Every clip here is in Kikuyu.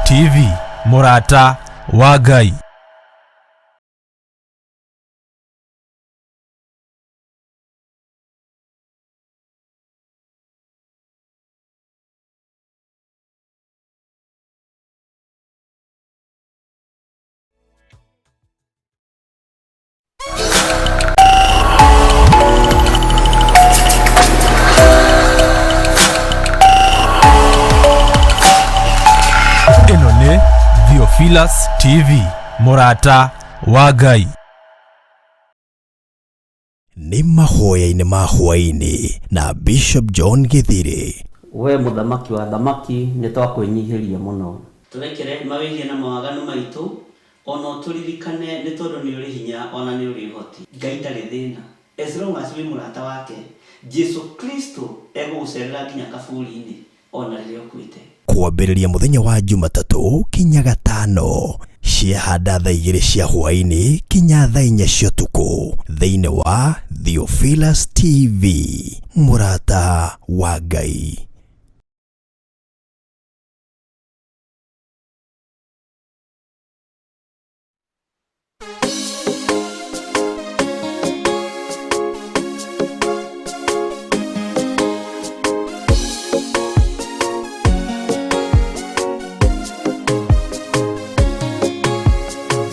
TV, mũrata wa Ngai. Ĩno nĩ Theophilus TV, mũrata wa Ngai. Nĩ mahoya-inĩ ma hwaĩ-inĩ na Bishop John Gĩthirĩ. We mũthamaki wa athamaki, nĩ twakwĩnyihĩria mũno. Tũrekere mawĩhia na mawaganu maitũ, o na ũtũririkane, nĩ tondũ nĩ ũrĩ hinya o na nĩ ũrĩ ũhoti. Ngai ndarĩ thĩna as long as wĩ mũrata wake, Jesu Kristo egũgũcerera nginya kaburi-inĩ o na rĩrĩa ũkuĩte. Kwambĩrĩria mũthenya wa Jumatatũ kinya Gatano ciahanda thaa igĩrĩ cia hwaĩ-inĩ kinya thaa inya cia ũtukũ thĩinĩ wa Theophilus TV, mũrata wa Ngai.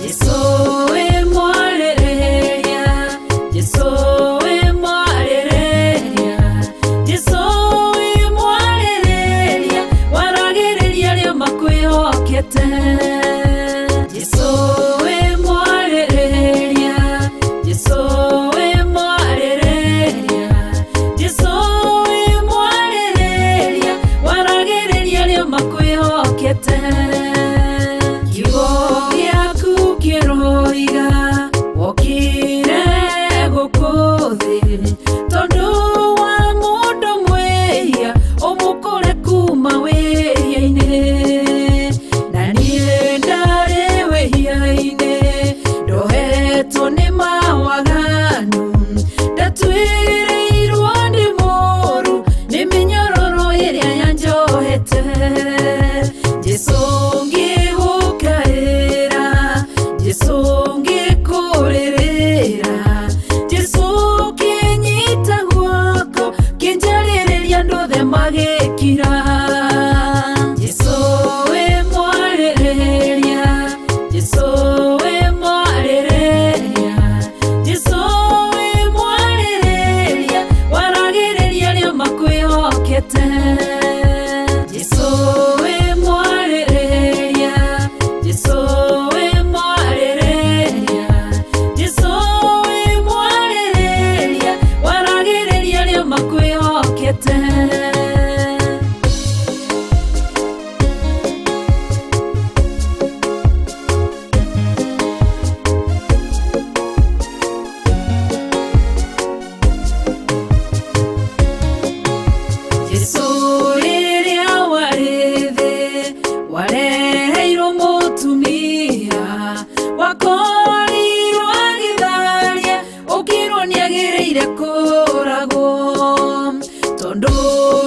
Jesu wĩ mwarĩrĩria, Jesu wĩ mwarĩrĩria, Jesu wĩ mwarĩrĩria, waragĩrĩria arĩa makwĩhokete. Jesu wĩ mwarĩrĩria, Jesu wĩ mwarĩrĩria, Jesu wĩ mwarĩrĩria, waragĩrĩria arĩa makwĩhokete. Kiugo gĩaku kĩroiga wokire gũkũ thĩ tondũ wa mũndũ mwĩhia ũmũkũre kuma wĩhia-inĩ na niĩ ndarĩ wĩhia-inĩ ndohetwo nĩ mawaganu ndatuĩrĩirwo nĩ mũru nĩ mĩnyororo ĩrĩa yanjohete. Jesu ngĩgũkaĩra, Jesu ngĩkũrĩrĩra, Jesu kĩnyita guoko kĩnjarĩrĩria andũ othe magĩkira. Jesu wĩ mwarĩrĩria, Jesu wĩ mwarĩrĩria, Jesu wĩ mwarĩrĩria, waragĩrĩria arĩa makwĩhokete. Jesu wĩ mwarĩrĩria, Jesu wĩ mwarĩrĩria, Jesu wĩ mwarĩrĩria, waragĩrĩria arĩa makwĩhokete. Jesu rĩrĩa warĩ thĩ wareheirwo mũtumia wakorirwo agĩtharia ũkĩrwo nĩagĩrĩire kũragwo tondũ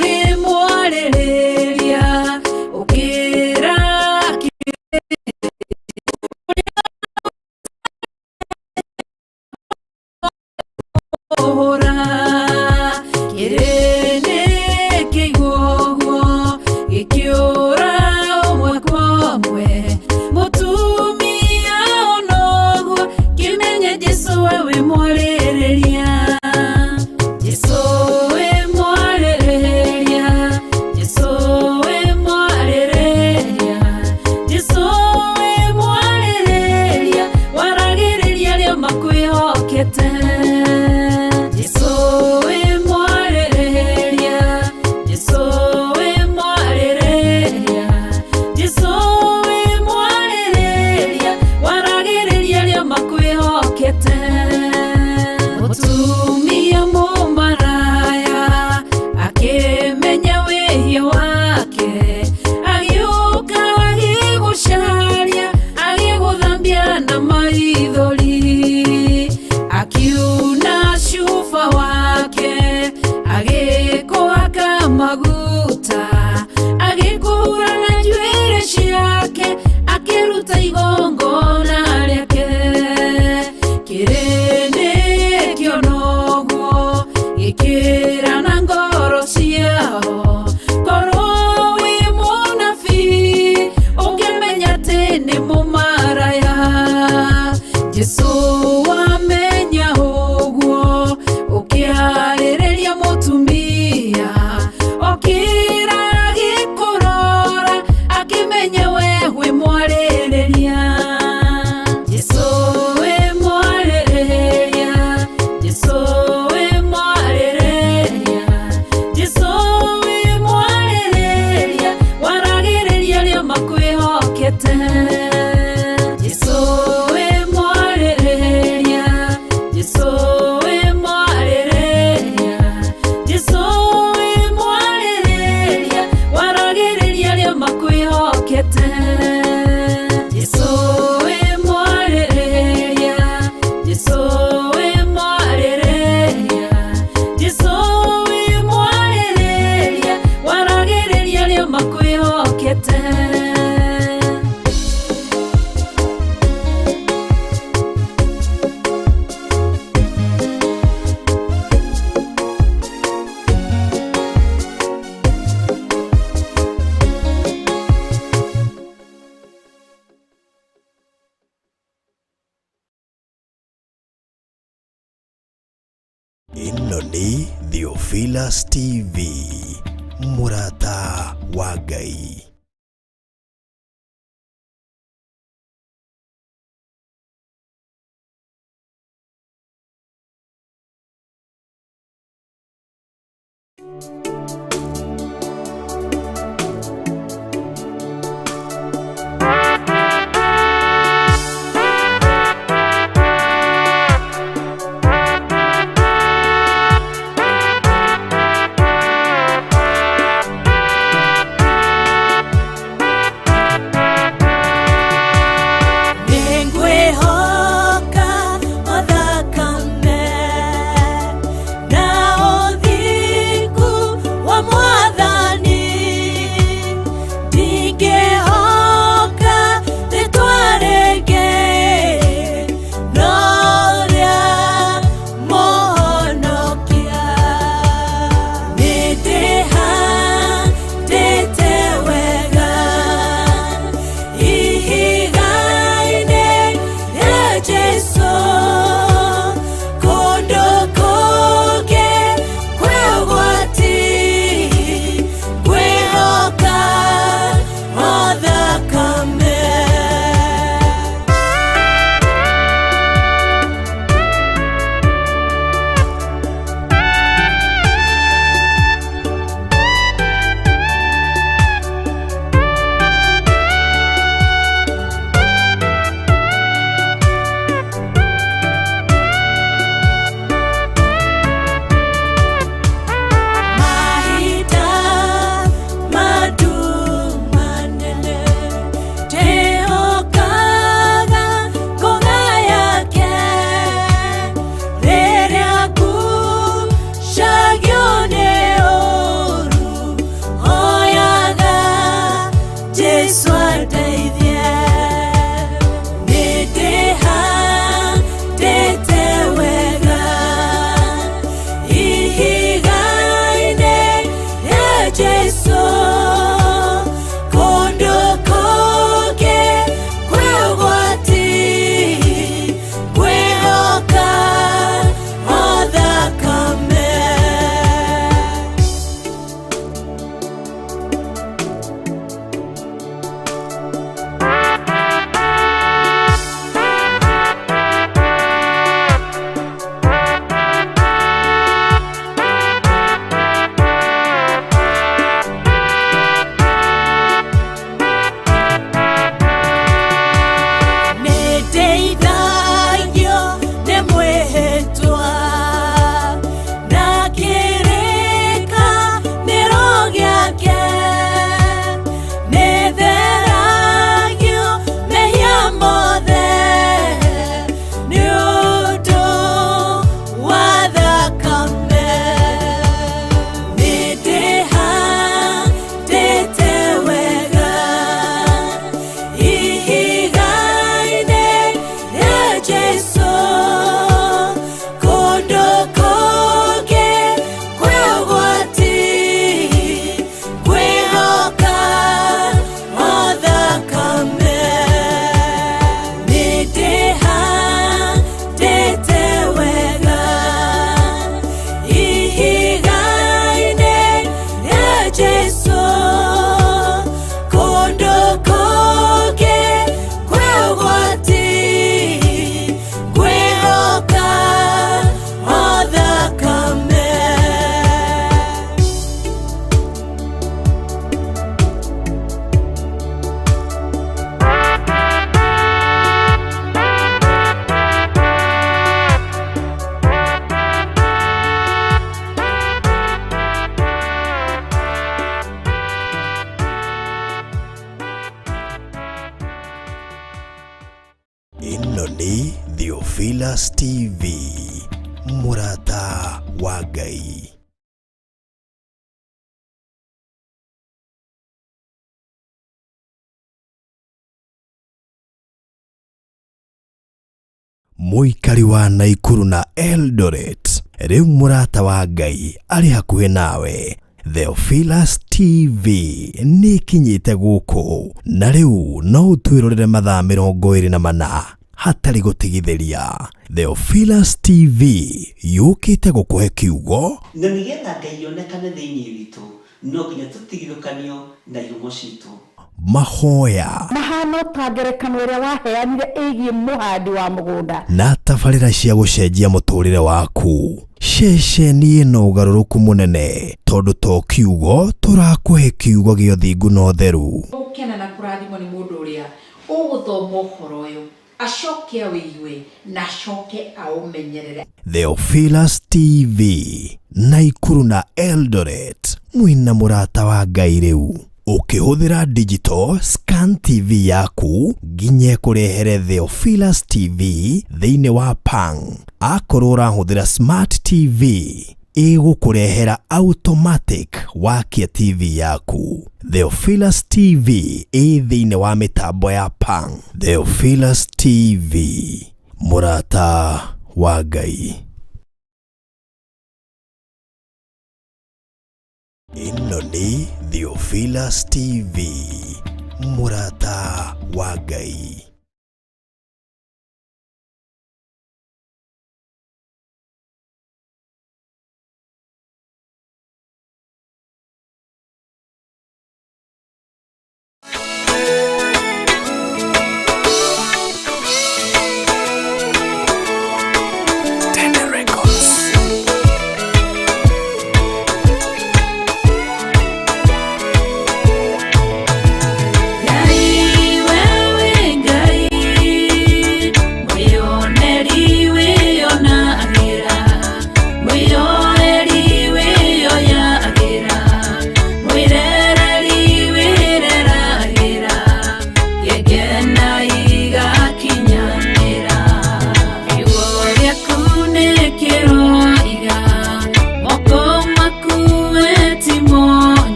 rĩ mwarĩrĩria ũkĩra kũhũra kĩrĩndĩ kĩigua ũguo gĩkĩũra ũmwe kwa ũmwe mũtumia ona ũguo makwĩhokete. Jesũ wĩ mwarĩrĩria, Jesũ wĩ mwarĩrĩria, Jesũ wĩ mwarĩrĩria, waragĩrĩria arĩa makwĩhokete. Jesũ wĩ mwarĩrĩria, Jesũ wĩ mwarĩrĩria, Jesũ wĩ mwarĩrĩria, waragĩrĩria arĩa makwĩhokete. Ĩno nĩ Theophilus TV, mũrata wa Ngai. Nĩngwĩhoka o thakame na ũthingu wa Ĩno nĩ Theophilus TV, mũrata wa Ngai. Mũikari wa Naikuru na Eldoret, rĩu mũrata wa Ngai arĩ hakuhĩ nawe. Theophilus TV nĩ ĩkinyĩte gũkũ na rĩu no ũtwĩrorere mathaa 24 hatarĩ gũtigithĩria. Theophilus TV yũkĩte gũkũhe kiugo Na nĩgetha Ngai onekane thĩinĩ witũ, no nginya tũtigithũkanio na ihumo citũ. Mahoya Mahana ta ngerekano ĩrĩa waheanire ĩgiĩ mũhandi wa mũgũnda. Na tabarĩra cia gũcenjia mũtũrĩre waku. Ceceni ĩno ũgarũrũku mũnene tondũ to kiugo tũrakũhe, kiugo gĩa ũthingu na ũtheru. Gũkena na kũrathimwo nĩ mũndũ ũrĩa ũgũthoma ũhoro ũyũ, acoke awĩigue na acoke aũmenyerere. Theophilus TV, Naikuru na Eldoret, mwĩna mũrata wa Ngai rĩu. Ũkĩhũthĩra digital scan TV yaku nginya ĩkũrehere Theophilus TV thĩinĩ wa Pang. Akorwo ũrahũthĩra smart TV, ĩgũkũrehera automatic wakia TV yaku. Theophilus TV ĩ thĩinĩ wa mĩtambo ya Pang. Theophilus TV, mũrata wa Ngai. Ĩno nĩ Theophilus TV, mũrata wa Ngai. Ngai, wewe Ngai.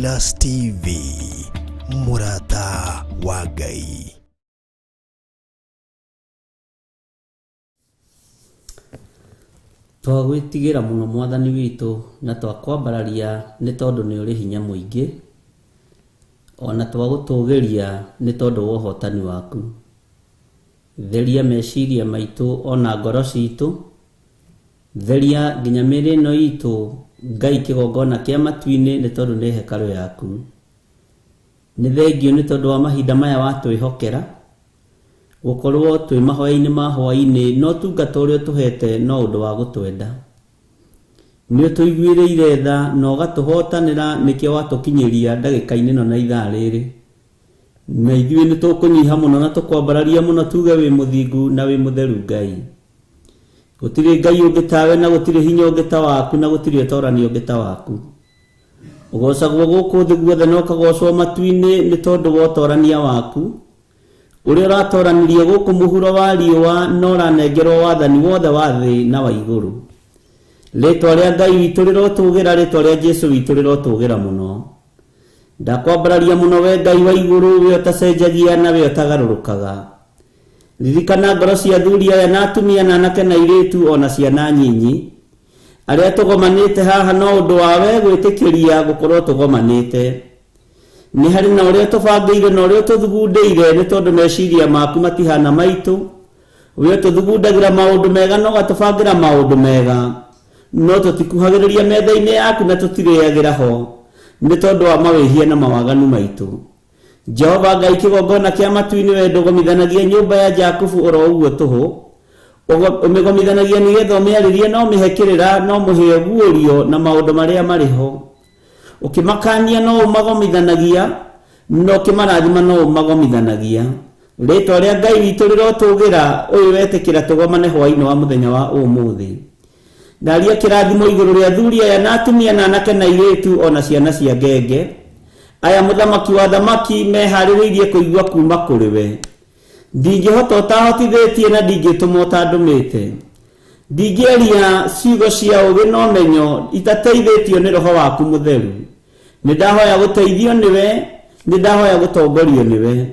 Theophilus TV, mũrata wa Ngai. Twagwĩtigĩra mũno mwathani witũ na twakwambararia nĩ tondũ nĩ ũrĩ hinya mũingĩ, ona twagũtũgĩria nĩ tondũ wa ũhotani waku. Theria meciria maitũ ona ngoro citũ, theria nginya mĩĩrĩ ĩno itũ, Ngai kĩgongona kĩa matu-inĩ nĩ tondũ nĩ hekarũ yaku. Nĩ thengio nĩ tondũ wa mahinda maya watwĩhokera gũkorwo twĩ mahoya-inĩ ma hwaĩ-inĩ, no tungata ũrĩa ũtũhete no ũndũ wa gũtwenda. Nĩ ũtũiguĩrĩire tha na ũgatũhotanĩra, nĩkĩo watũkinyĩria ndagĩka-inĩ ĩno na ithaa rĩrĩ. Na ithuĩ nĩ tũkũnyiha mũno na tũkwambararia mũno, tuge wĩ mũthingu na wĩ mũtheru Ngai. Gũtirĩ Ngai ũngĩ tawe na gũtirĩ hinya ũngĩ ta waku na gũtirĩ ũtorani ũngĩ ta waku. Ũgocagwo gũkũ thĩ guothe na ũkagocwo matu-inĩ nĩ tondũ wa ũtorania waku. Ũrĩa ũratoranirie gũkũ mũhuro wa riũa na ũranengerwo wathani wothe wa thĩ na wa igũrũ. Rĩtwa rĩa Ngai witũ rĩrotũgĩra, rĩtwa rĩa Jesũ witũ rĩrotũgĩra mũno. Ndakwambararia mũno we Ngai wa igũrũ, we ũtacenjagia na we ũtagarũrũkaga. Ririkana ngoro cia athuri aya na atumia na anake na airĩtu ona ciana nyinyi, arĩa tũgomanĩte haha no ũndũ wa we gwĩtĩkĩria gũkorwo tũgomanĩte. Nĩ harĩ na ũrĩa tũbangĩire na ũrĩa tũthugundĩire, nĩ tondũ meciria maku matihana maitũ. We tũthugundagĩra maũndũ mega na ũgatũbangĩra maũndũ mega, no tũtikuhagĩrĩria metha-inĩ yaku na tũtirĩagĩra ho nĩ tondũ wa mawĩhia na mawaganu maitũ. Jehova Ngai kĩgongona kĩa matu-inĩ, we ndũgomithanagia nyũmba ya Jakubu oro ũguo tũhũ. Ũmĩgomithanagia nĩgetha ũmĩarĩrie na ũmĩhe kĩrĩra na ũmũhe ũguũrio na maũndũ marĩa marĩ ho. Ũkĩmakania no ũmagomithanagia, na ũkĩmarathima no ũmagomithanagia. Rĩtwa rĩa Ngai witũ rĩrotũgĩra, ũyũ wetĩkĩra tũgomane hwaĩ-inĩ wa mũthenya wa ũmũthĩ. Ndaria kĩrathimo igũrũ rĩa athuri aya na atumia na anake na airĩtu ona ciana cia ngenge. Aya mũthamaki wa thamaki meharĩrĩirie kũigua kuma kũrĩ we. Ndingĩhota ũtahotithĩtie na ndingĩtũma ũtandũmĩte. Ndingĩaria ciugo cia ũũgĩ na ũmenyo itateithĩtio nĩ roho waku mũtheru. Nĩ ndahoya gũteithio nĩwe, nĩ ndahoya gũtongorio nĩwe.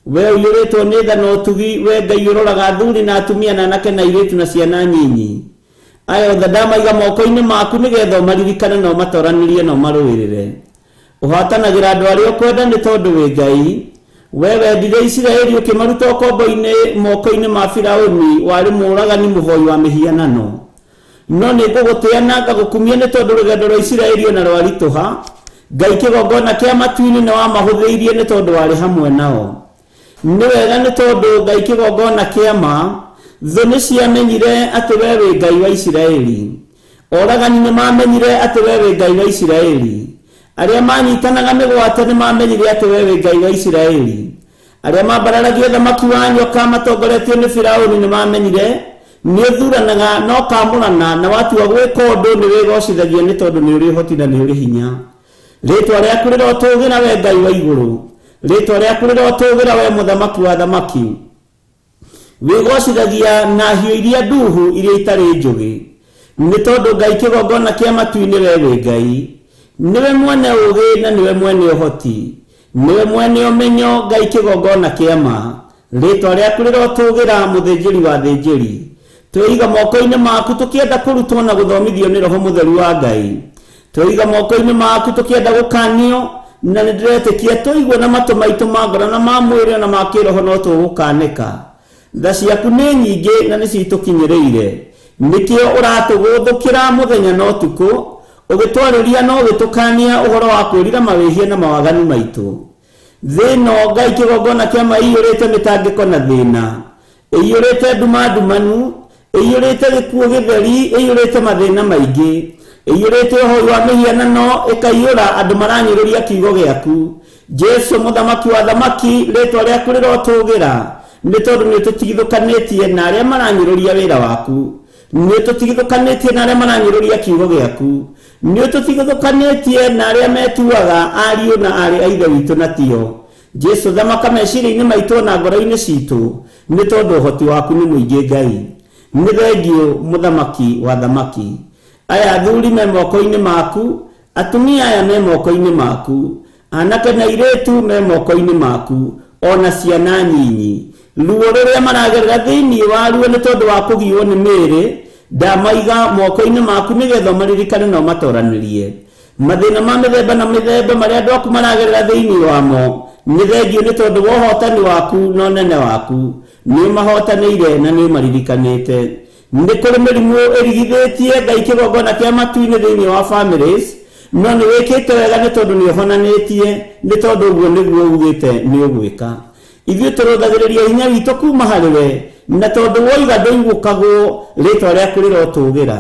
We ũiyũrĩtwo nĩ tha na ũtugi, we Ngai ũroraga athuri na atumia na anake na airĩtu na ciana nyinyi. Aya othe ndamaiga moko-inĩ maku nĩgetha ũmaririkane na ũmatoranĩrie na ũmarũĩrĩre. Ũhatanagĩra andũ arĩa ũkwenda nĩ tondũ wĩ Ngai. We wendire Isiraeli ũkĩmaruta ũkombo-inĩ moko-inĩ ma Firaũni, warĩ mũũragani mũhoi wa mĩhianano. No nĩ ngũgũtĩa na ngagũkumia nĩ tondũ rũgendo rwa Isiraeli ona rwaritũha. Ngai kĩgongona kĩa matu-inĩ nĩ wamahũthĩirie nĩ tondũ warĩ hamwe nao. Nĩ wega nĩ tondũ Ngai kĩgongona kĩa ma, thũ nĩ ciamenyire atĩ we wĩ Ngai wa Isiraeli. Oragani nĩ mamenyire atĩ we wĩ Ngai wa Isiraeli. Arĩa manyitanaga mĩgwate nĩ mamenyire atĩ we wĩ Ngai wa Isiraeli. Arĩa mambararagia thamaki wa nyoka matongoretio nĩ Firaũni nĩ mamenyire nĩ ũthuranaga na ũkamũrana, na watua gwĩka ũndũ nĩ wĩgocithagia nĩ tondũ nĩ ũrĩ ũhoti na nĩ ũrĩ hinya. Rĩtwa rĩaku rĩrotũgĩra we Ngai wa igũrũ. Rĩtwa rĩaku rĩrotũgĩra we mũthamaki wa thamaki. Wĩgocithagia na hiũ iria nduhu iria itarĩ njũgĩ, nĩ tondũ Ngai kĩgongona kĩa matu-inĩ we wĩ Ngai. Nĩwe mwene ũũgĩ na nĩwe mwene ũhoti, nĩwe mwene ũmenyo, Ngai kĩgongona kĩa ma. Rĩtwa rĩaku rĩrotũgĩra mũthĩnjĩri wa thĩnjĩri. Twĩiga moko-inĩ maku tũkĩenda kũrutwo na gũthomithio nĩ Roho Mũtheru wa Ngai. Twĩiga moko-inĩ maku tũkĩenda gũkanio, na nĩ ndĩretĩkia tũigue na matũ maitũ ma ngoro na ma mwĩrĩ ona ma kĩroho no tũgũkanĩka. Tha ciaku nĩ nyingĩ na nĩcio itũkinyĩrĩire. Nĩkĩo ũratũgũthũkĩra mũthenya na ũtukũ, ũgĩtwarĩria na ũgĩtũkania ũhoro wa kwĩrira mawĩhia na mawaganu maitũ. Thĩ ĩno Ngai kĩgongona kĩa ma ĩiyũrĩte mĩtangĩko na thĩna, ĩiyũrĩte nduma ndumanu, ĩiyũrĩte gĩkuũ gĩtheri, ĩiyũrĩte mathĩna maingĩ, ĩiyũrĩte ũhoi wa mĩhianano, ĩkaiyũra andũ maranyũrũria kiugo gĩaku. Jesũ mũthamaki wa thamaki, rĩtwa rĩaku rĩrotũgĩra, nĩ tondũ nĩ ũtũtigithũkanĩtie na arĩa maranyũrũria wĩra waku. Nĩ ũtũtigithũkanĩtie na arĩa maranyũrũria kiugo gĩaku. Nĩ ũtũtigithũkanĩtie na arĩa metuaga ariũ na aarĩ a Ithe witũ na tio. Jesũ thamaka meciria-inĩ maitũ na ngoro-inĩ citũ, nĩ tondũ ũhoti waku nĩ mũingĩ Ngai. Nĩ thengiũ mũthamaki wa thamaki. Aya athuri me moko-inĩ maku, Atumia aya me moko-inĩ maku, anake na airĩtu me moko-inĩ maku, ona ciana nyinyi. Ruo rũrĩa maragerera thĩinĩ wa ruo nĩ tondũ wa kũgiwo nĩ mĩĩrĩ, ndamaiga moko-inĩ maku nĩgetha ũmaririkane na ũmatoranĩrie. Mathĩna ma mĩthemba na mĩthemba marĩa andũ aku maragerera thĩinĩ wamo, nĩ thengio nĩ tondũ wa ũhotani waku na ũnene waku. Nĩ ũmahotanĩire na nĩ ũmaririkanĩte. Nĩ kũrĩ mĩrimũ ĩrigithĩtie Ngai kĩgongona kĩa matu-inĩ thĩinĩ wa families, no nĩ wĩkĩte wega nĩ tondũ nĩ ũhonanĩtie, nĩ tondũ ũguo nĩguo ugĩte nĩ ũgwĩka. Ithuĩ tũrũthagĩrĩria hinya witũ kuma harĩ we, na tondũ woiga ndũigũkagwo, rĩtwa rĩaku rĩrotũgĩra.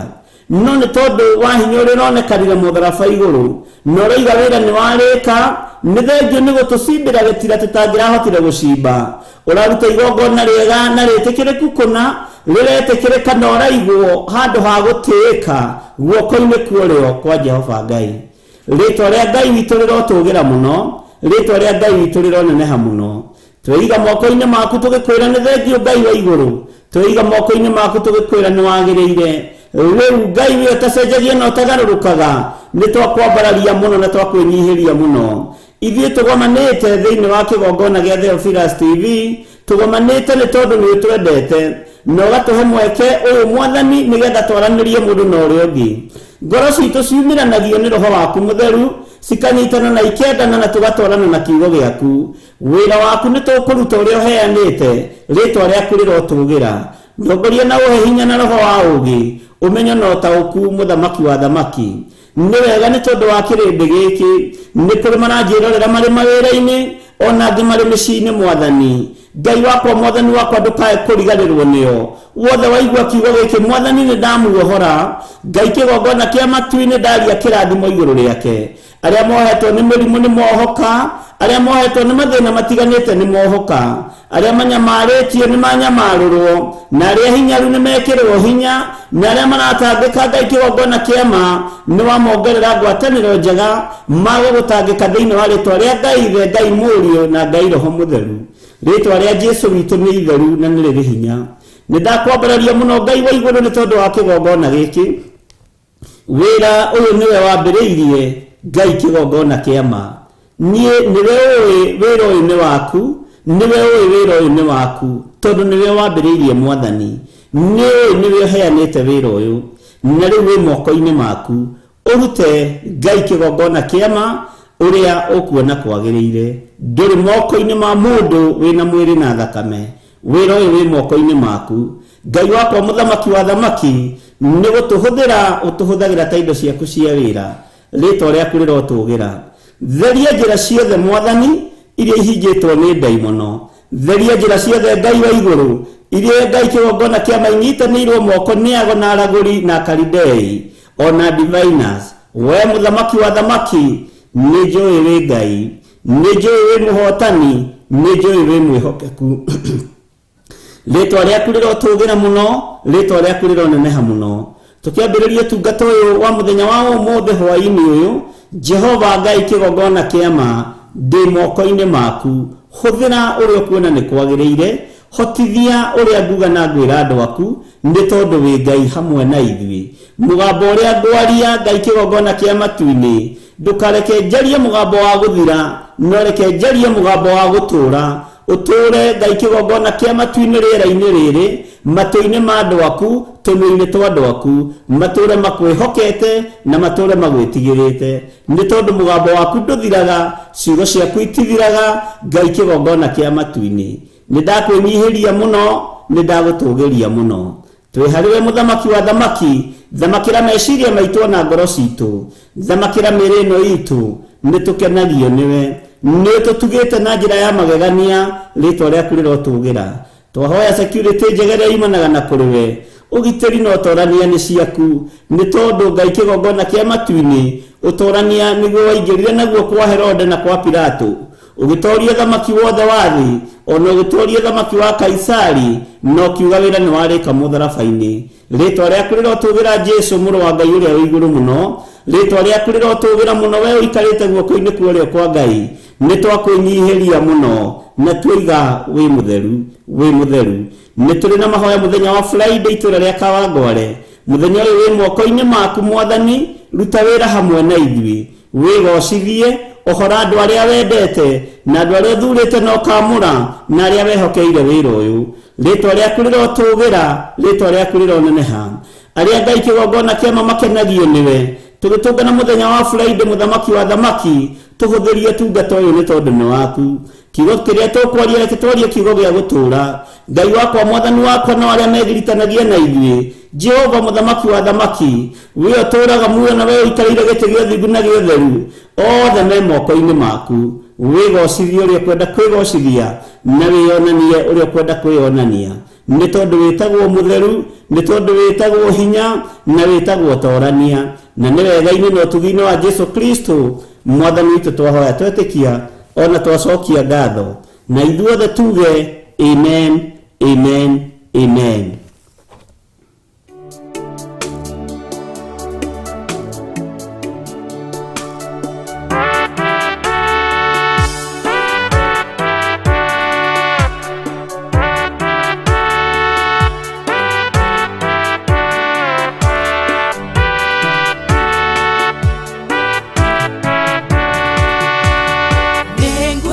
No nĩ tondũ wa hinya ũrĩa ũronekanire mũtharaba igũrũ, na ũroiga wĩra nĩ warĩka, nĩ thengio nĩ gũtũcimbĩra gĩtira tũtangĩrahotire gũcimba. Ũraruta igongona rĩega na rĩtĩkĩrĩku kũna, rĩretĩkĩrĩka na ũraigwo handũ ha gũtĩĩka guoko-inĩ kuorĩo kwa Jehova Ngai. Rĩtwa rĩa Ngai witũ rĩrotũgĩra mũno, rĩtwa rĩa Ngai witũ rĩroneneha mũno. Tweiga moko-inĩ maku tũgĩkwĩra nĩ thengio Ngai wa igũrũ, tweiga moko-inĩ maku tũgĩkwĩra nĩ wagĩrĩire. Rĩu Ngai we ũtacenjagia na ũtagarũrũkaga, nĩ twakwambararia mũno na twakwĩnyihĩria mũno. Ithuĩ tũgomanĩte thĩinĩ wa kĩgongona gĩa Theophilus TV, tũgomanĩte nĩ tondũ nĩ ũtwendete na ũgatũhe mweke ũyũ Mwathani nĩgetha twaranĩrie mũndũ na ũrĩa ũngĩ. Ngoro citũ ciumĩranagio nĩ Roho waku Mũtheru, cikanyitana na ikendana na tũgatwarana na kiugo gĩaku. Wĩra waku nĩ tũkũruta ũrĩa ũheanĩte, rĩtwa rĩaku rĩrotũgĩra. Ndongoria na ũhe hinya na roho wa ũũgĩ, ũmenyo na ũtaũku, mũthamaki wa thamaki. Nĩ wega nĩ tondũ wa kĩrĩndĩ gĩkĩ, nĩ kũrĩ maranjĩrorera marĩ mawĩra-inĩ, ona angĩ marĩ mĩciĩ-inĩ Mwathani. Ngai wakwa, Mwathani wakwa, ndũkae kũriganĩrwo nĩo. Wothe waigua kiugo gĩkĩ, Mwathani nĩ ndamuohora. Ngai kĩgongona kĩa matu-inĩ ndaria kĩrathimo igũrũ rĩake. Arĩa mohetwo nĩ mĩrimũ nĩ mohoka, arĩa mohetwo nĩ mathĩna matiganĩte nĩ mohoka, arĩa manyamarĩtio nĩ manyamarũrwo, na arĩa hinyaru nĩ mekĩrwo hinya, na arĩa maratangĩka Ngai kĩgongona kĩa ma nĩ wamongerera ngwatanĩro njega magũgũtangĩka thĩinĩ wa rĩtwa rĩa Ngai Ithe, Ngai Mũriũ na Ngai Roho Mũtheru. Rĩtwa rĩa Jesũ witũ nĩ itheru na nĩ rĩrĩ hinya. Nĩ ndakwambararia mũno Ngai wa igũrũ nĩ tondũ wa kĩgongona gĩkĩ. Wĩra ũyũ nĩwe wambĩrĩirie Ngai kĩgongona kĩa ma. Niĩ nĩwe ũĩ wĩra ũyũ nĩ waku, nĩwe ũĩ wĩra ũyũ nĩ waku, tondũ nĩwe wambĩrĩirie Mwathani. Nĩ ũĩ nĩwe ũheanĩte wĩra ũyũ, na rĩu wĩ moko-inĩ maku. Ũrute Ngai kĩgongona kĩa ma ũrĩa ũkuona kwagĩrĩire. Ndũrĩ moko-inĩ ma mũndũ wĩna mwĩrĩ na thakame. Wĩra ũyũ wĩ moko-inĩ maku. Ngai wakwa mũthamaki wa thamaki, nĩ gũtũhũthĩra ũtũhũthagĩra ta indo ciaku cia wĩra. Rĩtwa rĩaku rĩrotũgĩra. Theria njĩra ciothe Mwathani iria ihingĩtwo nĩ ndaimono. Theria njĩra ciothe Ngai wa igũrũ iria Ngai kĩgongona kĩa ma inyitanĩirwo moko nĩ ago na aragũri na akaridei ona diviners. We mũthamaki wa thamaki, nĩ njũĩ wĩ Ngai, nĩ njũĩ wĩ mũhotani, nĩ njũĩ wĩ mwĩhokeku. Rĩtwa rĩaku rĩrotũgĩra mũno, rĩtwa rĩaku rĩroneneha mũno. Tũkĩambĩrĩria ũtungata ũyũ wa mũthenya wa ũmũthĩ hwaĩ-inĩ ũyũ, Jehova Ngai kĩgongona kĩa ma, ndĩ moko-inĩ maku. Hũthĩra ũrĩa ũkuona nĩ kwagĩrĩire, hotithia ũrĩa nguga na ngwĩra andũ aku, nĩ tondũ wĩ Ngai hamwe na ithuĩ. Mũgambo ũrĩa ngwaria Ngai kĩgongona kĩa matu-inĩ, ndũkareke njarie mũgambo wa gũthira, no reke njarie mũgambo wa gũtũũra. Ũtũũre Ngai kĩgongona kĩa matu-inĩ rĩera-inĩ rĩrĩ, matũ-inĩ ma andũ aku, tũnua-inĩ twa andũ aku, matũũre makwĩhokete na matũũre magwĩtigĩrĩte. Nĩ tondũ mũgambo waku ndũthiraga, ciugo ciaku itithiraga, Ngai kĩgongona kĩa matu-inĩ. Nĩ ndakwĩnyihĩria mũno, nĩ ndagũtũgĩria mũno. Twĩ harĩ we mũthamaki wa thamaki, thamakĩra meciria maitũ na ngoro citũ, thamakĩra mĩĩrĩ ĩno itũ, nĩ tũkenagio nĩwe. Nĩ ũtũtugĩte na njĩra ya magegania, rĩtwa rĩaku rĩrotũgĩra. Twahoya security njega ĩrĩa yumanaga na kũrĩ we, ũgitĩri na ũtorania nĩ ciaku, nĩ tondũ Ngai kĩgongona kĩa matu-inĩ, ũtorania nĩguo waingĩrire naguo kwa Herode na kwa Pilato, ũgĩtoria thamaki wothe wa thĩ, ona ũgĩtoria thamaki wa Kaisari, na ũkiuga wĩra nĩ warĩka mũtharaba-inĩ. Rĩtwa rĩaku rĩrotũgĩra Jesũ mũrũ wa Ngai ũrĩa wĩ igũrũ mũno, rĩtwa rĩaku rĩrotũgĩra mũno we ũikarĩte guoko-inĩ kwa ũrĩo kwa Ngai. Nĩ twakwĩnyihĩria mũno na tuoiga wĩ mũtheru, wĩ mũtheru. Nĩ tũrĩ na mahoya mũthenya wa Friday itũũra rĩa Kawangware. Mũthenya ũyũ wĩ moko-inĩ maku Mwathani, Ruta wĩra hamwe na ithuĩ, wĩgocithie ũhoro andũ arĩa wendete na andũ arĩa ũthurĩte na ũkamũra na arĩa wehokeire wĩra ũyũ. Rĩtwa rĩaku rĩrotũgĩra, rĩtwa rĩaku rĩroneneha. Arĩa Ngai kĩgongona kĩama makenagio nĩwe, tũgĩtũngana mũthenya wa Friday, mũthamaki wa thamaki, tũhũthĩrie tungata ũyũ nĩ tondũ nĩ waku. Kiugo kĩrĩa tũkwaria, reke twarie kiugo gĩa gũtũũra. Ngai wakwa, mwathani wakwa, no arĩa megiritanagia na ithuĩ, Jehova mũthamaki wa thamaki, we ũtũũraga muoyo na we ũikarĩire gĩtĩ gĩa ũthingu na gĩa ũtheru, othe me moko-inĩ maku. Wĩgocithie ũrĩa ũkwenda kwĩgocithia na wĩyonanie ũrĩa ũkwenda kwĩyonania, nĩ tondũ wĩtagwo mũtheru, nĩ tondũ wĩtagwo hinya na wĩtagwo torania. Na nĩ wega-inĩ na ũtugi-inĩ wa Jesu Kristo mwathani witũ twahoya, twetĩkia ona twacokia ngatho, na ithuothe tuge amen, amen, amen.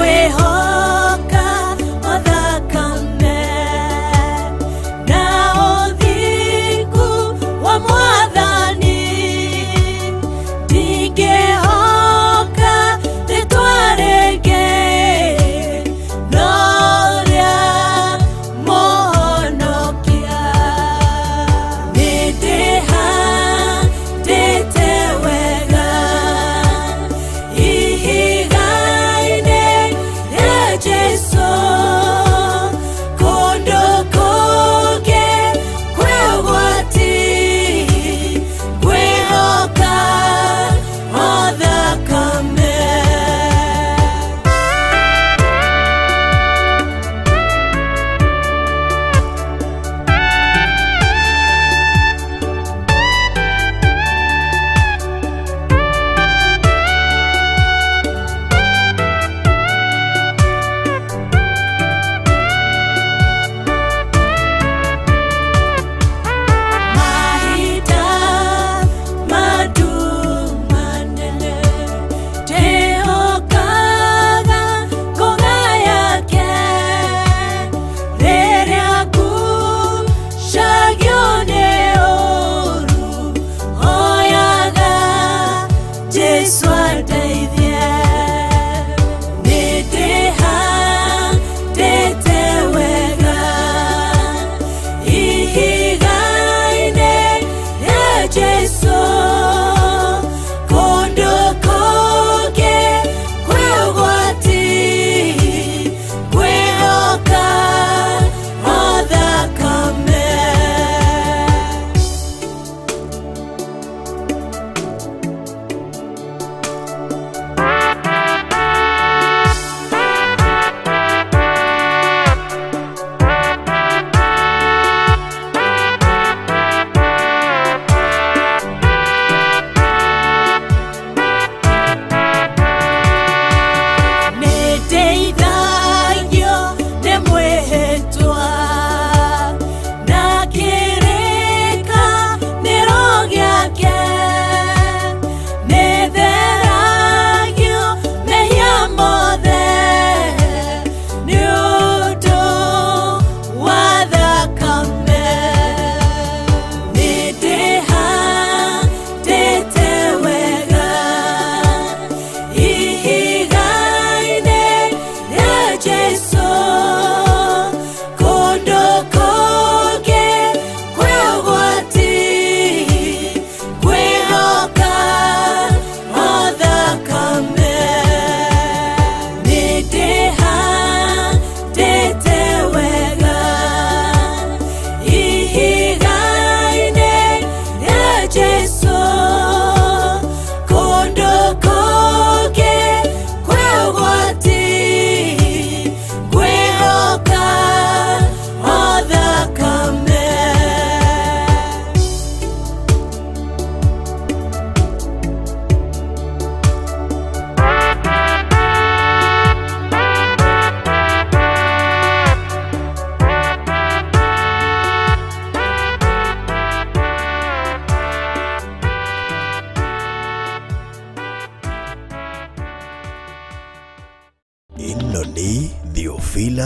Nĩngwĩhoka o thakame na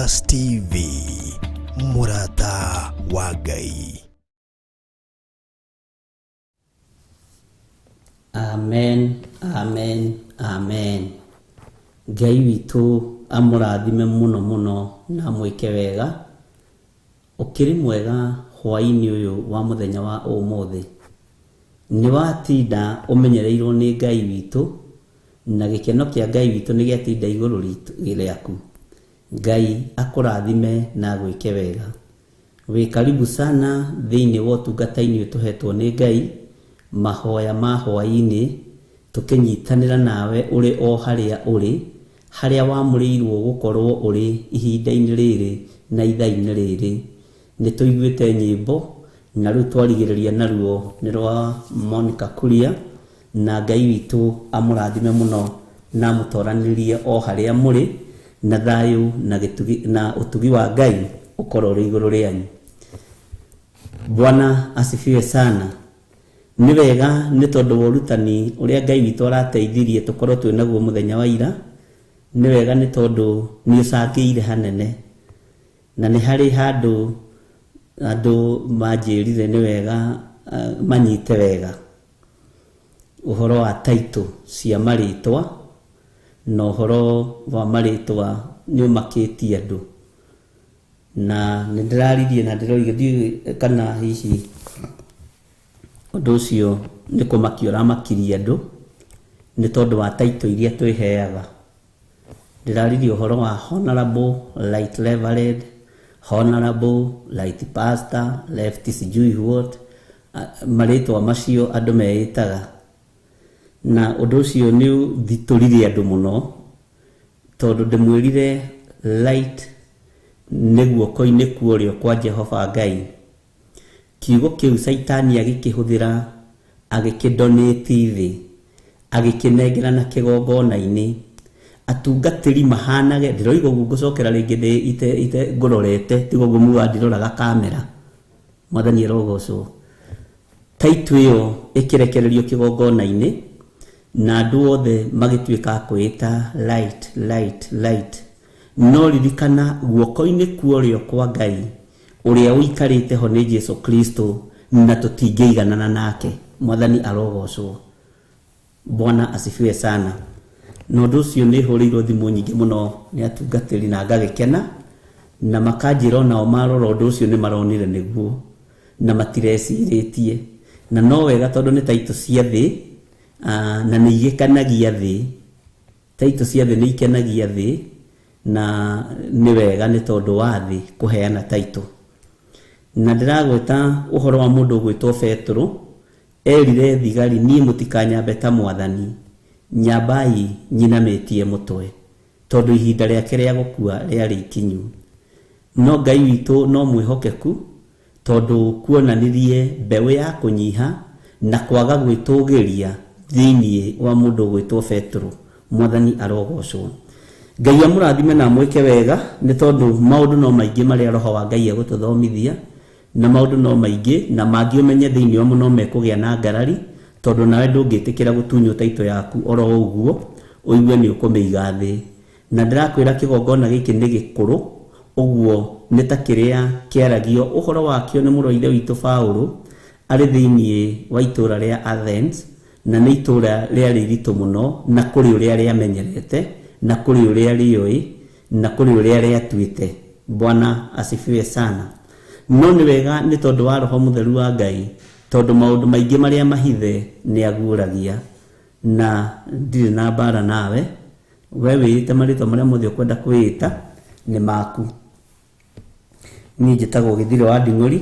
Theophilus TV, mũrata wa Ngai. Amen, amen, amen. Ngai witũ amũrathime mũno mũno na amwĩke wega. Ũkĩrĩ mwega hwaĩ-inĩ ũyũ wa mũthenya wa ũmũthĩ. Nĩ watinda ũmenyereirwo nĩ Ngai witũ, na gĩkeno kĩa Ngai witũ nĩ gĩatinda igũrũ rĩaku. Ngai akũrathime na agwĩke wega. Wĩ karibu sana thĩinĩ wa ũtungata-inĩ ũyũ tũhetwo nĩ Ngai, mahoya ma hwaĩ-inĩ, tũkĩnyitanĩra nawe ũrĩ o harĩa ũrĩ, harĩa wamũrĩirwo gũkorwo ũrĩ ihinda-inĩ rĩrĩ na ithaa-inĩ rĩrĩ. Nĩ tũiguĩte nyĩmbo, na rĩu twarigĩrĩria naruo nĩ rwa Monica Kuria, na Ngai witũ amũrathime mũno na amũtoranĩrie o harĩa mũrĩ, na thayũ na gĩtugi na ũtugi wa Ngai ũkorwo ũrĩ igũrũ rĩanyu. Bwana asifiwe sana. Nĩ wega nĩ tondũ wa ũrutani ũrĩa Ngai witũ arateithirie tũkorwo twĩ naguo mũthenya wa ira. Nĩ wega nĩ tondũ nĩ ũcangĩire hanene, na nĩ harĩ handũ andũ manjĩrire nĩ wega manyite wega ũhoro wa taitũ cia marĩtwa, na ũhoro wa marĩtwa nĩ ũmakĩtie andũ. Na nĩ ndĩraririe na ndĩroiga ndiũĩ kana hihi ũndũ ũcio nĩ kũmakia ũramakirie andũ nĩ tondũ wa taitũ iria twĩheaga. Ndĩraririe ũhoro wa honorable, right reverend, honorable, right pastor, left sijui what, marĩtwa macio andũ meĩtaga. Na ũndũ ũcio nĩ ũthitũrire andũ mũno, tondũ ndĩmwĩrire right nĩ guoko-inĩ kwa ũrĩo kwa Jehova Ngai. Kiugo kĩu Caitani agĩkĩhũthĩra, agĩkĩdonate thĩ, agĩkĩnengera na kĩgongona-inĩ. Atungatĩri mahanage, ndĩroiga ũguo ngũcokera rĩngĩ ndĩ ite ite ngũrorete, tiga ũguo muga ndiroraga kamera. Mwathani arogocwo. Taitũ ĩyo ĩkĩrekererio kĩgongona-inĩ, na andũ othe magĩtuĩka a kwĩĩta light, light, light. No ririkana guoko-inĩ kwa ũrĩo kwa Ngai ũrĩa ũikarĩte ho nĩ Jesu Kristo, na tũtingĩiganana nake. Mwathani arogocwo. Bwana asifiwe sana. Na ũndũ ũcio nĩ hũrĩirwo thimũ nyingĩ mũno nĩ atungatĩri na ngagĩkena, na makanjĩra onao marora ũndũ ũcio nĩ maronire nĩguo, na matirecirĩtie. Na no wega tondũ nĩ taitũ cia thĩ, na nĩ igĩkenagia thĩ. Taitũ cia thĩ nĩ ikenagia thĩ, na nĩ wega nĩ tondũ wa thĩ kũheana taitũ. Na ndĩragweta ũhoro wa mũndũ ũgwĩtwo Petero, erire thigari, niĩ mũtikanyambe ta mwathani, nyambai nyinamĩtie mũtwe, tondũ ihinda rĩake rĩa gũkua rĩarĩ ikinyu. No Ngai witũ no mwĩhokeku, tondũ kuonanirie mbeũ ya kũnyiha na kwaga gwĩtũgĩria thĩinĩ wa mũndũ ũgwĩtwo Petero. Mwathani arogocwo. Ngai amũrathime na amwĩke wega, nĩ tondũ maũndũ no maingĩ marĩa Roho wa Ngai egũtũthomithia, na maũndũ no maingĩ, na mangĩ ũmenye thĩinĩ wamo no mekũgĩa na ngarari, tondũ nawe ndũngĩtĩkĩra gũtunywo taitũ yaku oro ũguo, ũigue nĩ ũkũmĩiga thĩ. Na ndĩrakwĩra kĩgongona gĩkĩ nĩ gĩkũrũ, ũguo nĩ ta kĩrĩa kĩaragio ũhoro wakĩo nĩ mũrũ wa ithe witũ Paũlũ arĩ thĩinĩ wa itũũra rĩa Athens, na nĩ itũũra rĩarĩ iritũ mũno, na kũrĩ ũrĩa rĩamenyerete, na kũrĩ ũrĩa rĩũĩ, na kũrĩ ũrĩa rĩatuĩte. Bwana asifiwe sana. No nĩ wega nĩ tondũ wa Roho Mũtheru wa Ngai, tondũ maũndũ maingĩ marĩa mahithe nĩ aguũragia. Na ndirĩ na mbara nawe, we wĩĩte marĩtwa marĩa mothe ũkwenda kwĩĩta nĩ maku. Niĩ njĩtagwo Gĩthirĩ wa Nding'ũri,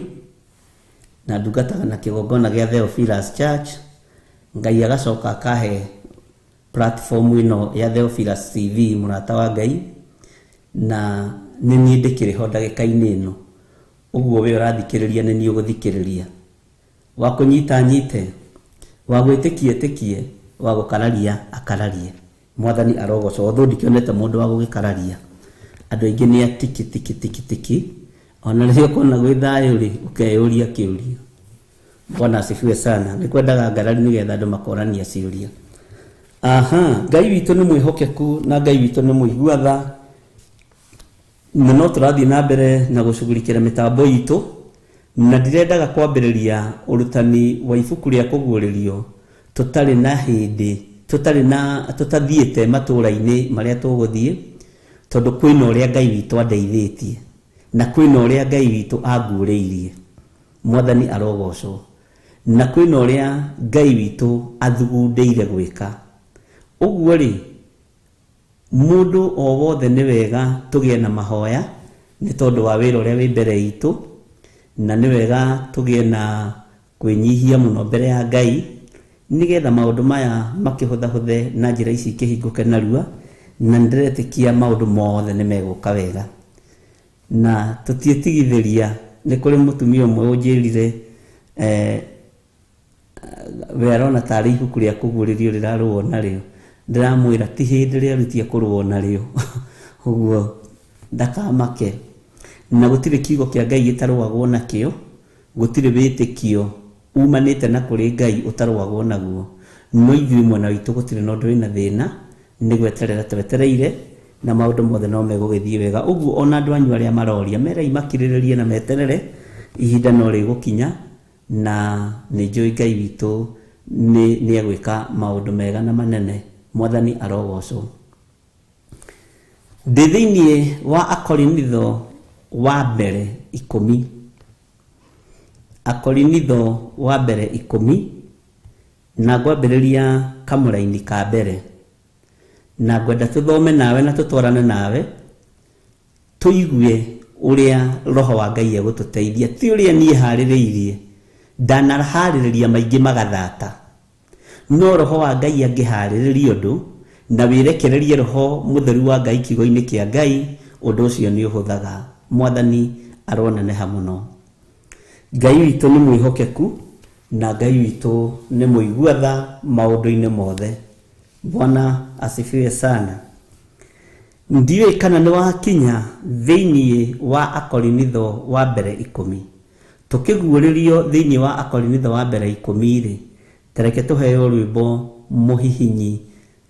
na ndungataga na kĩgongona gĩa Theophilus Church. Ngai agacoka akahe platform ĩno ya Theophilus TV, mũrata wa Ngai, na nĩ niĩ ndĩkĩrĩ ho ndagĩka-inĩ ĩno. Ũguo we ũrathikĩrĩria nĩ niĩ ũgũthikĩrĩria. Wa kũnyita nyite, wa gwĩtĩkia ĩtĩkie, wa gũkararia akararie. Mwathani arogocwo. Although ndikĩonete mũndũ wa gũgĩkararia, andũ aingĩ nĩ atiki tiki tiki tiki. Ona rĩrĩa ũkona gwĩ thayũ rĩ, ũkeyũria kĩũria. Bwana asifiwe sana. Nĩ kwendaga ngarari nĩgetha andũ makorania ciũria. Aha, Ngai witũ nĩ mwĩhokeku na Ngai witũ nĩ mũigua tha. Na no tũrathiĩ na mbere na gũcugurikĩra mĩtambo itũ, na ndirendaga kwambĩrĩria ũrutani wa ibuku rĩa kũguũrĩrio tũtarĩ na hĩndĩ, tũtarĩ na tũtathiĩte matũũra-inĩ marĩa tũgũthiĩ, tondũ kwĩna ũrĩa Ngai witũ andeithĩtie na kwĩna ũrĩa Ngai witũ anguũrĩirie. Mwathani arogocwo. Na kwĩna ũrĩa Ngai witũ athugundĩire gwĩka. Ũguo rĩ, mũndũ o wothe nĩ wega tũgĩe na mahoya nĩ tondũ wa wĩra ũrĩa wĩ mbere itũ, na nĩ wega tũgĩe na kwĩnyihia mũno mbere ya Ngai nĩgetha maũndũ maya makĩhũthahũthe na njĩra ici ikĩhingũke narua, na nĩndĩretĩkia maũndũ mothe nĩ megũka wega. Na tũtiĩtigithĩria. Nĩ kũrĩ mũtumia ũmwe ũnjĩrire we arona tarĩ ibuku rĩa kũguũrĩrio rĩrarũo narĩo. Ndĩramwĩra ti hĩndĩ rĩarutia kũrũo narĩo. Ũguo ndakamake. Na gũtirĩ kiugo kĩa Ngai gĩtarũagwo nakĩo, gũtirĩ wĩtĩkio umanĩte na kũrĩ Ngai ũtarũagwo naguo. No ithuĩ mwena witũ gũtirĩ na ũndũ wĩna thĩna, nĩ gweterera twetereire na maũndũ mothe no megũgĩthiĩ wega. Ũguo ona andũ anyu arĩa maroria merei makirĩrĩrie na meterere, ihinda no rĩgũkinya, na nĩ njũĩ Ngai witũ nĩ egwĩka maũndũ mega na manene. Mwathani arogocwo. Ndĩ thĩinĩ wa Akorinitho wa mbere 10. Akorinitho wa mbere 10, na ngwambĩrĩria kamũraini ka mbere. Na ngwenda tũthome nawe na tũtwarane nawe, tũigue ũrĩa Roho wa Ngai egũtũteithia, ti ũrĩa niĩ harĩrĩirie. Ndanaharĩrĩria maingĩ magathata, no Roho wa Ngai angĩharĩrĩria ũndũ na wĩrekererie Roho Mũtheru wa Ngai kiugo-inĩ kĩa Ngai, ũndũ ũcio nĩ ũhũthaga. Mwathani aroneneha mũno. Ngai witũ nĩ mwĩhokeku na Ngai witũ nĩ mũigua tha maũndũ-inĩ mothe. Bwana asifiwe sana. Ndiũĩ kana nĩ wakinya thĩinĩ wa Akorinitho wa mbere 10. Tũkĩguũrĩrio thĩinĩ wa Akorinitho wa mbere 10 rĩ, tareke tũheo rwĩmbo mũhihinyi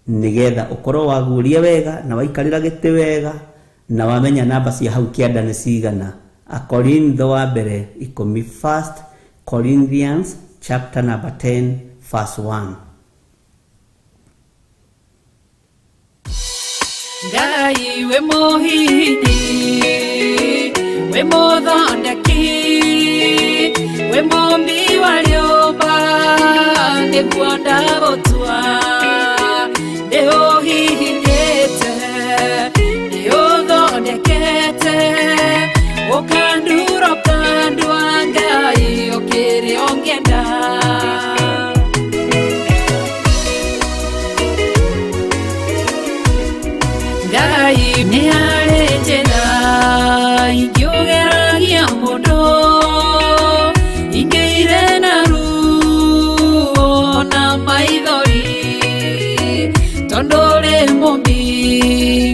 nĩgetha ũkorwo waguũria wega na waikarĩra gĩtĩ wega na wamenya namba cia hau kĩanda nĩ cigana. Akorinitho wa mbere 10, First Corinthians chapter number 10 verse 1. Ngai we mũhihinyi, we mũthondeki, we mũmbi wa rĩũmba, nĩguo ndagũtua. Nĩũhihinyĩte, nĩũthondekete, ũkandura ũkandua, Ngai ũkĩrĩ ũngĩenda. Ngai nĩ harĩ njĩra ingĩũgeragia mũndũ, ingĩire na ruo na maithori, tondũ ũrĩ mũmbi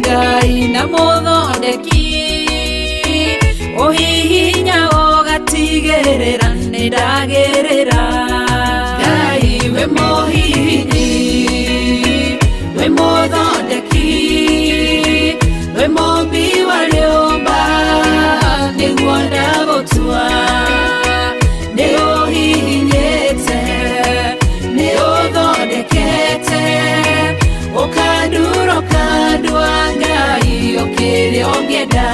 Ngai na mũthondeki, ũhihinya ũgatigĩrĩra nĩndagĩrĩra. Ngai we mũhihinyi, we mũthondeki, we mũmbi wa rĩũmba, nĩguo ndagũtua. Nĩũhihinyĩte, nĩũthondekete, ũkandura ũkandua, Ngai ũkĩrĩ ũngĩenda.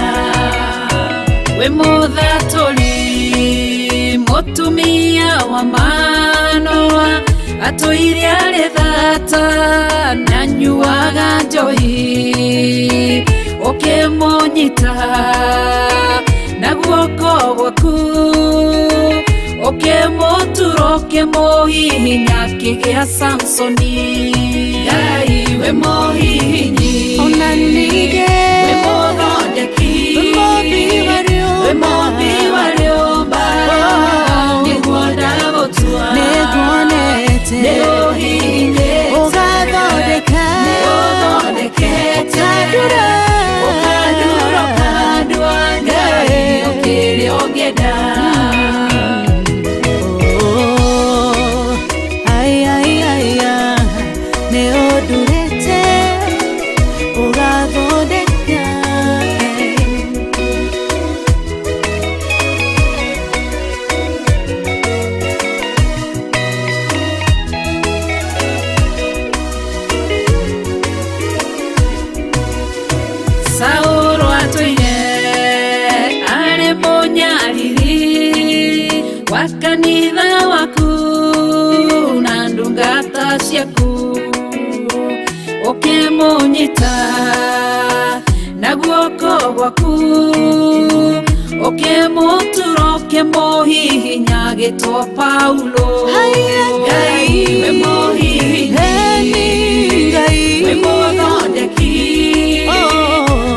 We mũthatũri, mũtumia wa Manoa, atũire arĩ thata na anyuaga njohi, ũkĩmũnyita na guoko gwaku, ũkĩmũtura ũkĩmũhihinya akĩgĩa Samsoni. Ngai we mũhihinyi, Ona ningĩ we mũthondeki, we mũmbi wa we mũmbi wa rĩũmba, nĩguo ndagũtua. Nĩnguonete Nĩũhihinyĩte, ũgathondeka, nĩũthondekete, ũkandura, ũkandura ũkandua, Ngai ũkĩrĩ ũngĩenda. Oh, ai, ai, ai, ah, nĩũndurĩte ũgathondeka. Wa kanitha waku na ndungata ciaku ukimunyita na guoko gwaku ukimutura ukimuhihinya gitwo Paulo. Ngai we muhihinyi, we muthondeki,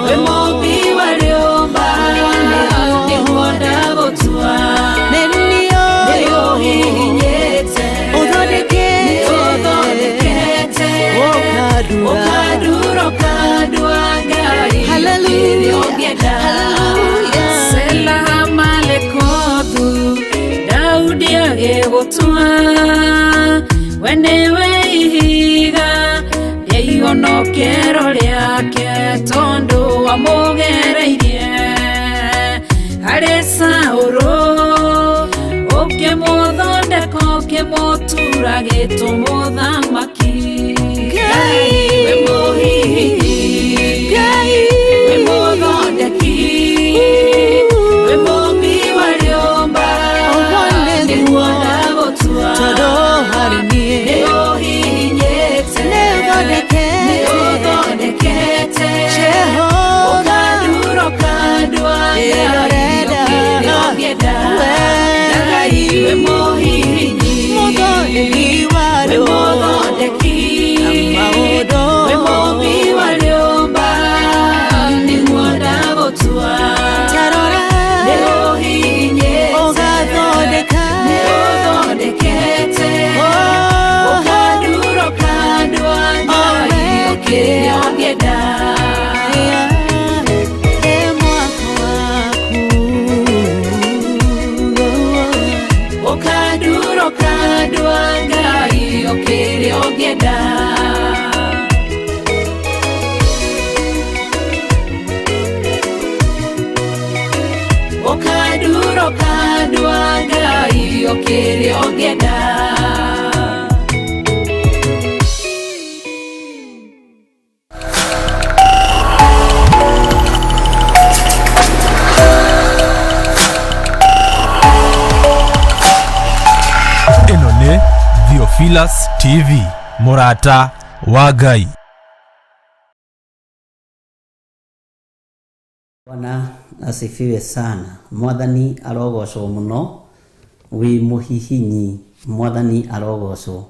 we mũmbi wa rĩũmba, nĩguo ndagũtua. Nĩũhihinyĩte, nĩũthondekete, ũkandura ũkandua Ngai kĩrĩa ũngĩenda. Sela Malekothu, Daudi agĩgũtua, we nĩwe ihiga rĩa ihonokero rĩake, tondũ wamũgereirie harĩ Saũlũ, ũkĩmũthondeka ũkĩmũtura gĩtũ mũthamaki. Ngai we mũhihinyi, we mũthondeki, we mũmbi wa rĩũmba, nĩguo ndagũtua. Nĩũhihinyĩte, nĩũthondekete, ũkandura ũkandua Ngai kĩrĩa ũngĩenda. Ngai we mũhihinyi, we mũthondeki, we mũmbi wa rĩũmba, nĩguo ndagũtua. Nĩũhihinyĩte, nĩũthondekete, ũkandura ũkandua Ngai kĩrĩa ũngĩenda. Ũkandura ũkandua Ngai kĩrĩa ũngĩenda. Ũkandura ũkandua Ngai kĩrĩa ũngĩenda. Ĩno nĩ Theophilus TV, mũrata wa Ngai. Bwana asifiwe sana. Mwathani arogocwo muno, wi muhihinyi, Mwathani arogocwo.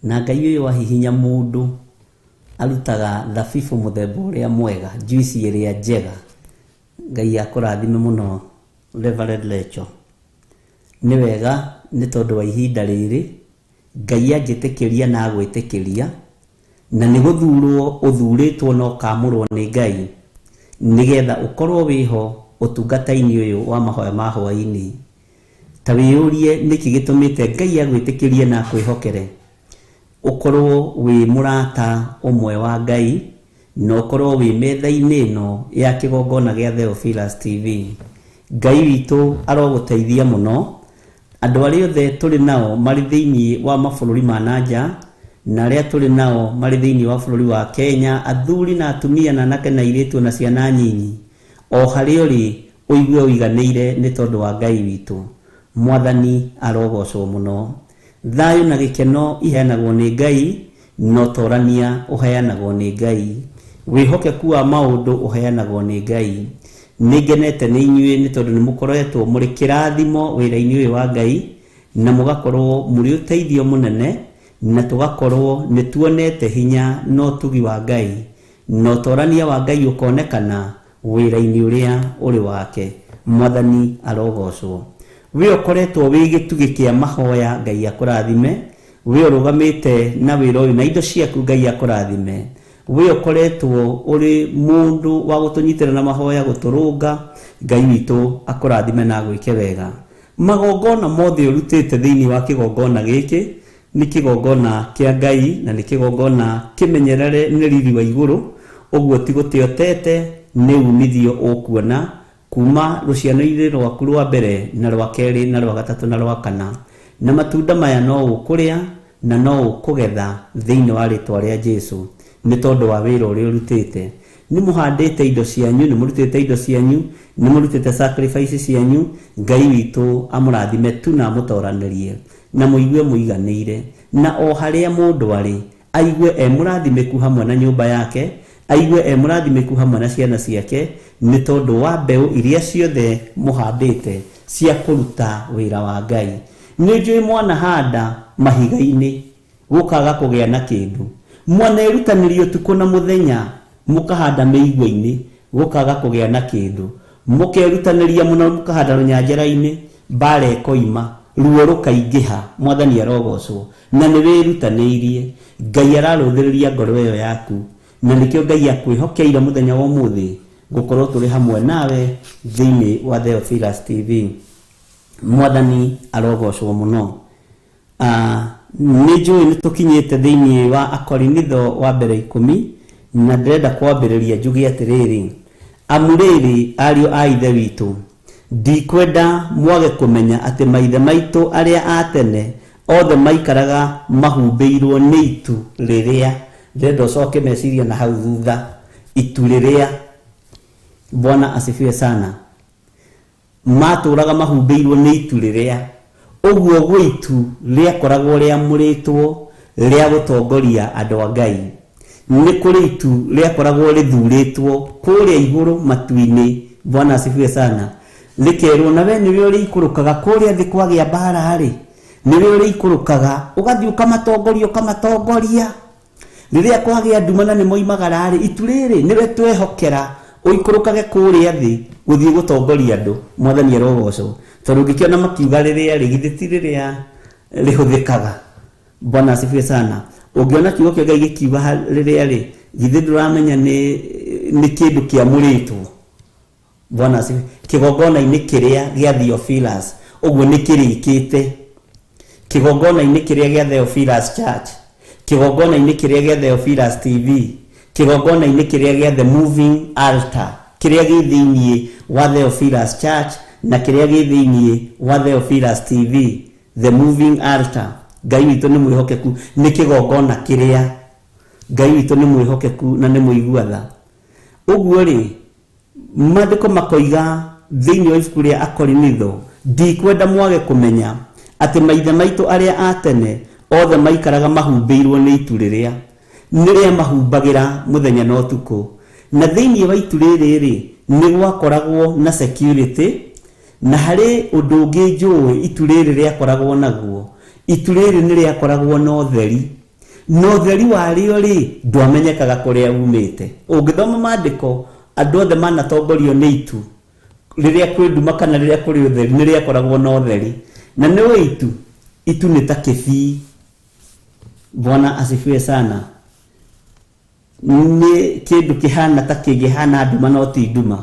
Na Ngai ũyũ wahihinya mũndũ arutaga thabibu mũthemba ũrĩa mwega, juice ĩrĩa njega. Ngai akũrathime mũno Reverend Lecho. Nĩ wega nĩ tondũ wa ihinda rĩrĩ Ngai anjĩtĩkĩria na agwĩtĩkĩria, na nĩ gũthurwo ũthurĩtwo na ũkamũrwo nĩ Ngai nĩgetha ũkorwo wĩho ũtungata-inĩ ũyũ wa mahoya ma hwaĩ-inĩ. Ta wĩyũrie nĩkĩ gĩtũmĩte Ngai agwĩtĩkĩrie na akwĩhokere ũkorwo wĩ mũrata ũmwe wa Ngai, na ũkorwo wĩ metha-inĩ ĩno ya kĩgongona gĩa Theophilus TV. Ngai witũ arogũteithia mũno. Andũ arĩa othe tũrĩ nao marĩ thĩinĩ wa mabũrũri ma nanja, na arĩa tũrĩ nao marĩ thĩinĩ wa bũrũri wa Kenya, athuri na atumia na anake na airĩtu na ciana nyinyi, o harĩa ũrĩ ũigue ũiganĩire nĩ tondũ wa Ngai witũ. Mwathani arogocwo mũno. Thayũ na gĩkeno iheanagwo nĩ Ngai, na ũtorania ũheanagwo nĩ Ngai, wĩhokeku wa maũndũ ũheanagwo nĩ Ngai. Nĩ ngenete nĩ inyuĩ nĩ tondũ nĩ mũkoretwo mũrĩ kĩrathimo wĩra-inĩ ũyũ wa Ngai, na mũgakorwo mũrĩ ũteithio mũnene, na tũgakorwo nĩ tuonete hinya na ũtugi wa Ngai, na ũtorania wa Ngai ũkonekana wĩra-inĩ ũrĩa ũrĩ wake. Mwathani arogocwo. We ũkoretwo wĩ gĩtugĩ kĩa mahoya, Ngai akũrathime. We ũrũgamĩte na wĩra ũyũ na indo ciaku, Ngai akũrathime. We ũkoretwo ũrĩ mũndũ wa gũtũnyitĩra na mahoya, gũtũrũnga, Ngai witũ akũrathime na agwĩke wega. Magongona mothe ũrutĩte thĩinĩ wa kĩgongona gĩkĩ nĩ kĩgongona kĩa Ngai, na nĩ kĩgongona kĩmenyerere nĩ riri wa igũrũ. Ũguo ti gũte ũtete, nĩ umithio ũkuona kuma rũciaro-inĩ rwaku rwa mbere na rwa kerĩ na rwa gatatũ na rwa kana. Na matunda maya no ũkũrĩa na no ũkũgetha thĩinĩ wa rĩtwa rĩa Jesũ, nĩ tondũ wa wĩra ũrĩa ũrutĩte. Nĩ mũhandĩte indo cianyu, nĩ mũrutĩte indo cianyu, nĩ mũrutĩte sacrifice cianyu. Ngai witũ amũrathime tu na amũtoranĩrie na mũigue mũiganĩire, na o harĩa mũndũ arĩ aigue e mũrathimĩku hamwe na nyũmba yake, aigue e mũrathimĩku hamwe na ciana ciake, nĩ tondũ wa mbeũ iria ciothe mũhandĩte cia kũruta wĩra wa Ngai. Nĩ njũĩ mwanahanda mahiga-inĩ gũkaga kũgĩa na kĩndũ, mwanerutanĩria ũtukũ na mũthenya mũkahanda mĩigua-inĩ gũkaga kũgĩa na kĩndũ, mũkerutanĩria mũno mũkahanda rũnyanjara-inĩ, mbara ĩkoima, ruo rũkaingĩha. Mwathani arogocwo, na nĩ wĩrutanĩirie. Ngai ararũthĩrĩria ngoro ĩyo yaku, na nĩkĩo Ngai akwĩhokeire mũthenya wa ũmũthĩ gũkorwo tũrĩ hamwe nawe thĩinĩ wa Theophilus TV. Mwathani arogocwo mũno. Nĩ njũĩ nĩ tũkinyĩte thĩinĩ wa Akorinitho wa mbere 10, na ndĩrenda kwambĩrĩria njuge atĩrĩrĩ, amu rĩrĩ ariũ a Ithe witũ, ndikwenda mwage kũmenya atĩ maithe maitũ arĩa a tene othe maikaraga mahumbĩirwo nĩ itu rĩrĩa. Ndĩrenda ũcoke meciria na hau thutha, itu rĩrĩa. Bwana asifiwe sana. Matũraga mahumbĩirwo nĩ itu rĩrĩa. Ũguo gwĩ itu rĩakoragwo rĩamũrĩtwo rĩa gũtongoria andũ a Ngai. Nĩ kũrĩ itu rĩakoragwo rĩthurĩtwo kũrĩa igũrũ matu-inĩ. Bwana asifiwe sana. Rĩkerwo na we nĩwe ũrĩikũrũkaga kũrĩa thĩ kwagĩa mbara rĩ, nĩwe ũrĩikũrũkaga ũgathiĩ ũkamatongoria ũkamatongoria. Rĩrĩa kwagĩa nduma na nĩ moimagara rĩ, itu rĩrĩ nĩwe twehokera ũikũrũkage kũrĩa thĩ gũthiĩ gũtongoria andũ. Mwathani arogocwo, tondũ ũngĩkĩona makiuga rĩrĩa rĩ, githĩ ti rĩrĩa rĩhũthĩkaga. Bwana asifiwe sana. Ũngĩona kiugo kĩa Ngai gĩkiuga rĩrĩa rĩ, githĩ ndũramenya nĩ kĩndũ kĩamũrĩtwo. Bwana asifiwe. Kĩgongona-inĩ kĩrĩa gĩa Theophilus, ũguo nĩ kĩrĩkĩte. Kĩgongona-inĩ kĩrĩa gĩa Theophilus Church, kĩgongona-inĩ kĩrĩa gĩa Theophilus TV, kĩgongona-inĩ kĩrĩa gĩa The Moving Altar, kĩrĩa gĩ thĩinĩ wa Theophilus Church na kĩrĩa gĩ thĩinĩ wa Theophilus TV, The Moving Altar. Ngai witũ nĩ mwĩhokeku, nĩ kĩgongona kĩrĩa. Ngai witũ nĩ mwĩhokeku na nĩ mũigua tha. Ũguo rĩ, maandĩko makoiga thĩinĩ wa ibuku rĩa Akorinitho, ndikwenda mwage kũmenya atĩ maithe maitũ arĩa a tene othe maikaraga mahumbĩirwo nĩ itu rĩrĩa, nĩrĩa mahumbagĩra mũthenya na ũtukũ. Na thĩinĩ wa itu rĩrĩ rĩ, nĩ gwakoragwo na security, na harĩ ũndũ ũngĩ njũĩ itu rĩrĩ rĩakoragwo naguo. Itu rĩrĩ nĩ rĩakoragwo na ũtheri, na ũtheri warĩo rĩ, ndwamenyekaga kũrĩa umĩte. Ũngĩthoma maandĩko, andũ othe manatongorio nĩ itu rĩrĩa kwĩ nduma kana rĩrĩa kũrĩ ũtheri, nĩ rĩakoragwo na ũtheri. Na nĩ itu, itu nĩ ta kĩbii. Bwana asifiwe sana. Nĩ kĩndũ kĩhana ta kĩngĩhana nduma no ti nduma.